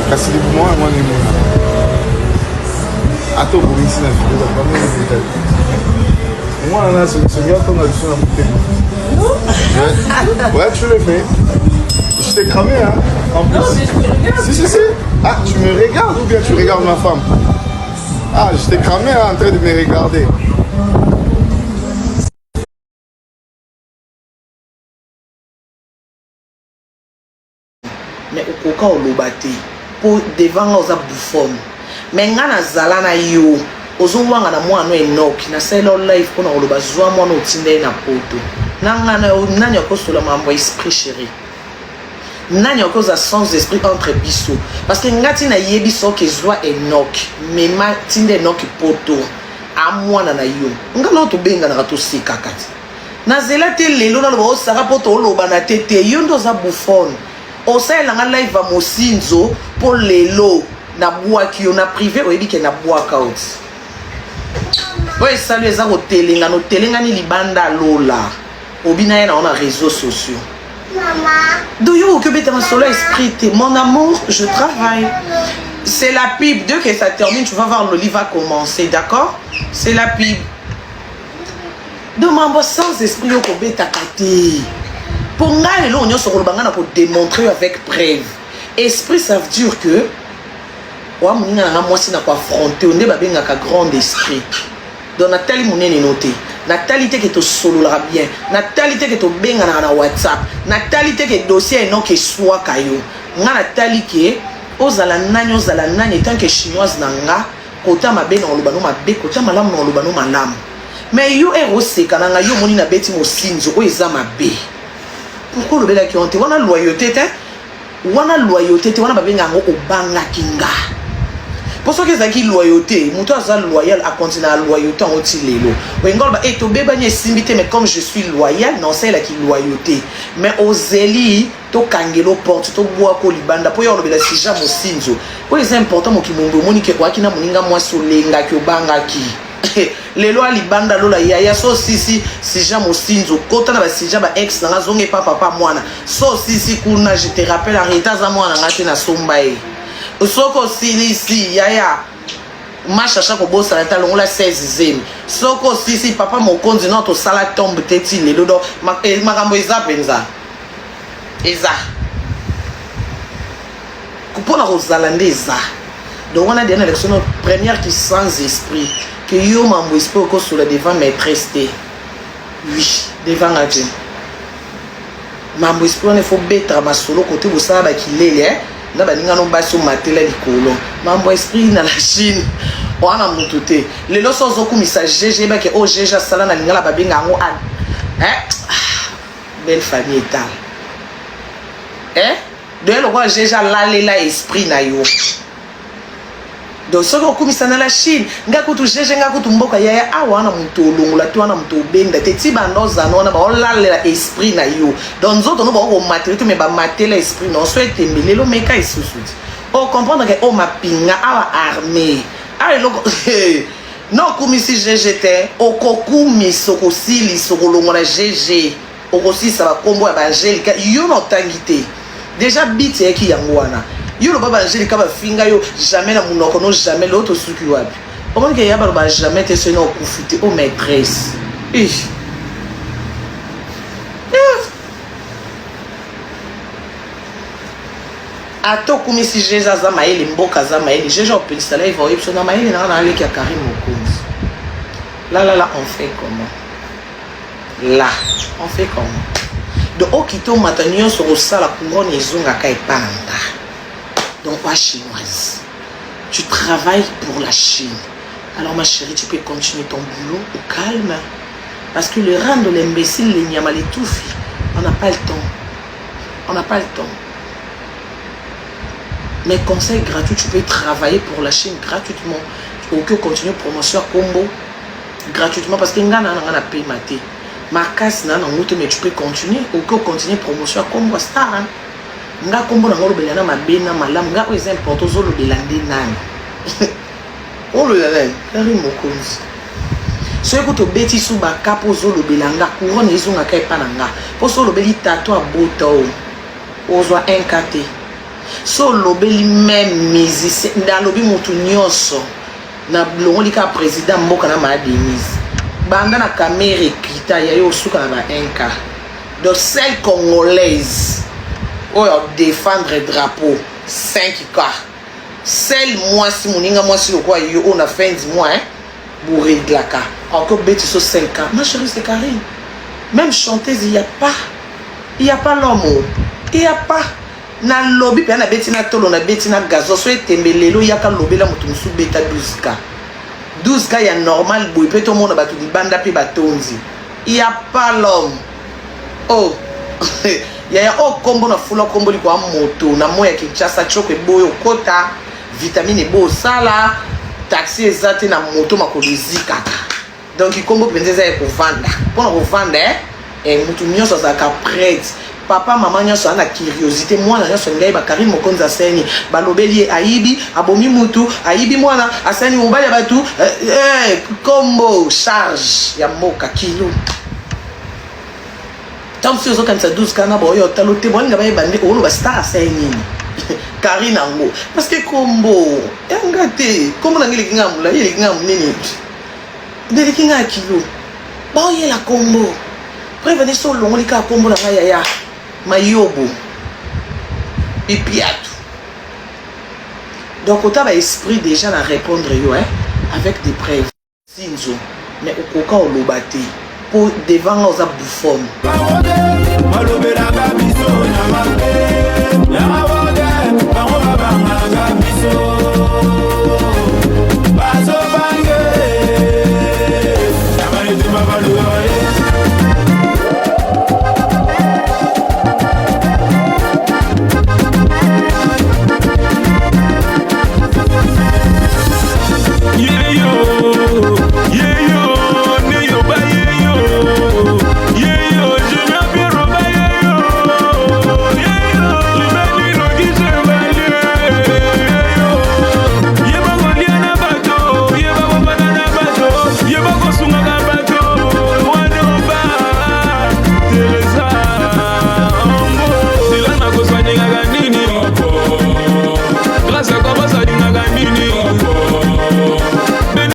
Kasi libumu wana mwana emona ata obongisi na video bato bamoni mwana na songisongi atonga biso na motema. Ouais, tu le fais. Je t'ai cramé, hein, en plus. Non, mais je te regarde. Si, si, si. Ah, tu me regardes ou bien tu regardes ma femme? Ah, je t'ai cramé, hein, en train de me regarder. Mais okoka oloba te po devant nga oza bouffonne, mais nga nazala na yo ozowanga na mwana no Enoch, nasalela yo live mpona koloba zwa mwana otinda ye na poto na nga na yo. Nani akosola makambo ya esprit, chéri? Nani akoza sans esprit entre biso? Parce que nga ti nayebi soki ezwa Enoch, mema tinda Enoch poto amwana na yo, nga nao tobenganaka, tosekaka ti nazela te. Lelo naloba osaka mpo tolobana te te. Yo nde oza bouffone, osalela nga live ya mosinzo mpo lelo nabwaki yo na privé. Oyebi ke nabwaka oti oyo esali eza kotelengana, otelengani libanda lola obina ye na na réseaux sociaux. Do yo okoki obeta masolo ya esprit te. Mon amour, je travaille, c'est la pub. Dès que ça termine, tu vas voir, Loli va commencer, d'accord? C'est la pub. Donc mambo sans esprit yo kobetaka te, mpo ngai eloko nyonso koloba ngai na kodémontrer yo avec preuve. Esprit, ça veut dire que oa moninga na nga mwasi na koaffronter yo nde babengaka grand esprit. Donc natali monene no te, natali te ke tosololaka bien, natali te ke tobenganaka na WhatsApp, natali te ke dossier enoke eswaka yo. Nga natali ke ozala nani, ozala nani, etant que chinoise na nga, kota mabe na oloba no mabe, kota malamu na oloba no malamu. Mais yo ere oseka na ngai, yo omoni nabeti mosinzo oyo eza mabe, pourquoi olobelaki yo te? Wana loyauté te, wana loyauté te, wana babenga yango obangaki nga. Mpo soki ezalaki loyauté, moto aza loyal akontinue na loyauté yango ti lelo. Oyenga oloba e tobebani, esimbi te, mais comme je suis loyal, na osalelaki loyauté. Mais ozeli tokangela porte, tobwako libanda mpo ya olobela sujet mosinzo oyo eza important. Mokimombe omoni ke oyaki na moninga mwasi, olengaki, obangaki. Lelo alibanda lola yaya so osisi sujet mosinzo, kota na basujet ba ex na nga, zonga epa papa mwana. So osisi kuna, je te rappelle, Henrietta aza mwana nga te, nasomba ye. Soki osilisi yaya mashasha, kobosana te alongola 16 zemi. Soki osisi papa mokonzi no, tosala tombe te ti lelo. Do makambo eza mpenza, eza mpona kozala nde eza. Donc wana deya na leçon no première qui sans esprit, que yo mambo esprit okosola devant maîtresse te. Oui, devant nga te, mambo esprit wana ifo betaka masolo kote bosala bakilele, eh? Na baninga no basi omatela likolo mambo esprit na la Chine wana motu te. Lelo so ozokumisa GG, yebake oyo GG asala na lingala babenga yango eh? Belle famille etala, eh? Doye lokola GG alalela esprit na yo. Donc soki okumisa na la Chine, nga kutu GG, nga kutu mboka yaya awa, wana moto olongola te, wana moto obenda te. Ti banda ozana wana baolalela esprit na yo. Donc nzoto no bakokomatela te, me bamatela esprit na yo. So etembe lelo, meka esusu ti ocomprendre ke o mapinga awa armé awa eloko no okumisi GG te. Okokumisa, okosilisa, okolongola GG, okosilisa bakombo ya baangelika yo na otangi te. Déjà biti eyaki yango wana. Yo loba baangelika bafinga yo jamais na monoko no jamais. Lelo tosuki wapi? Omoni ke ya baloba jamais te soki na okufi te o maîtresse. Ih. Eh. Ata okumisi GG aza mayele, mboka aza mayele, GG opelisa live oyebi so na mayele nanga na aleki ya Karine Mokonzi. La la la, on fait comment? Là on fait comment? Donc okita omata nyonso kosala couronne ezongaka epa na nga. Donc oa chinoise, tu travailles pour la Chine. Alors ma chérie, tu peux continuer ton boulot au calme, parce que le rando, l'imbécile, les nyama, les toufi, on n'a pas le temps, on n'a pas le temps. Mais conseil gratuit, tu peux travailler pour la Chine gratuitement. Okoki continuer promotion ya kombo gratuitement, parce que nga na nga na pema te. Makasi na nango te, mais tu peux continuer. Okoki ocontinue promotion ya kombo ya star, hein? Nga kombo nango olobela na mabe na malamu, nga oyo eza important, ozolobela nde nani? Olobela nani? Karine Mokonzi. Soki kutu obeti su baka mpo ozolobela nga, couronne ezongaka epa na nga. Mpo so olobeli tato abota o, ozwa 1 ka te. So olobeli meme musicien, nalobi motu nyonso, na longoli kaka président mboka na maa Denise, banda na kamere ekita ya yo, osuka na ba 1 ka. Donc celle congolaise oyo défendre drapeau 5 k, celle mwasi, moninga mwasi lokola yo oyo na fin du mois, hein, boreglaka encore beti so 5 ans. Ma chérie, c'est Karine, même chanteuse, il y a pas, il y a pas l'homme, il y a pas. Nalobi mpenza, nabeti na tolo, nabeti na gazo. So etembe lelo, yaka lobela moto mosusu, beta 12 k, 12 k ya normal boye mpe tomona bato libanda mpe batondi. Il y a pas l'homme. Oh yaya, oyo nkombo na fula, nkombo likoya moto na moi ya Kinshasa, tioko eboyi okota, vitamine eboyi osala, taxi eza te, na moto makolo ezikaka. Donc nkombo mpenza eza ya kovanda, mpona kovanda, eh? Eh, motu nyonso azalaka prête, papa mama nyonso aza na curiosité, mwana nyonso alingi ayeba Karine Mokonzi aseni, balobeli ye ayibi, abomi mutu, ayibi mwana, aseni mobali ya bato, eh, kombo charge ya mboka kilo. Ntango mosusu ozokanisa 12 kana baoyo otalo te, bolinga bayeba nde oloba star asali nini Karine yango, parce que kombo yanga te, kombo na ngai eleki nga molai, eleki nga monene, eleki nga ya kilo, baoyela kombo. Preuve nde so olongoli kaka kombo na ngai, yaya mayobo bipiatu. Donc ota baesprit déjà na répondre yo, hein, avec des preuves sinzo, mais okoka oloba te mpo devant nga oza bouffone. Balobelaka biso na mabe.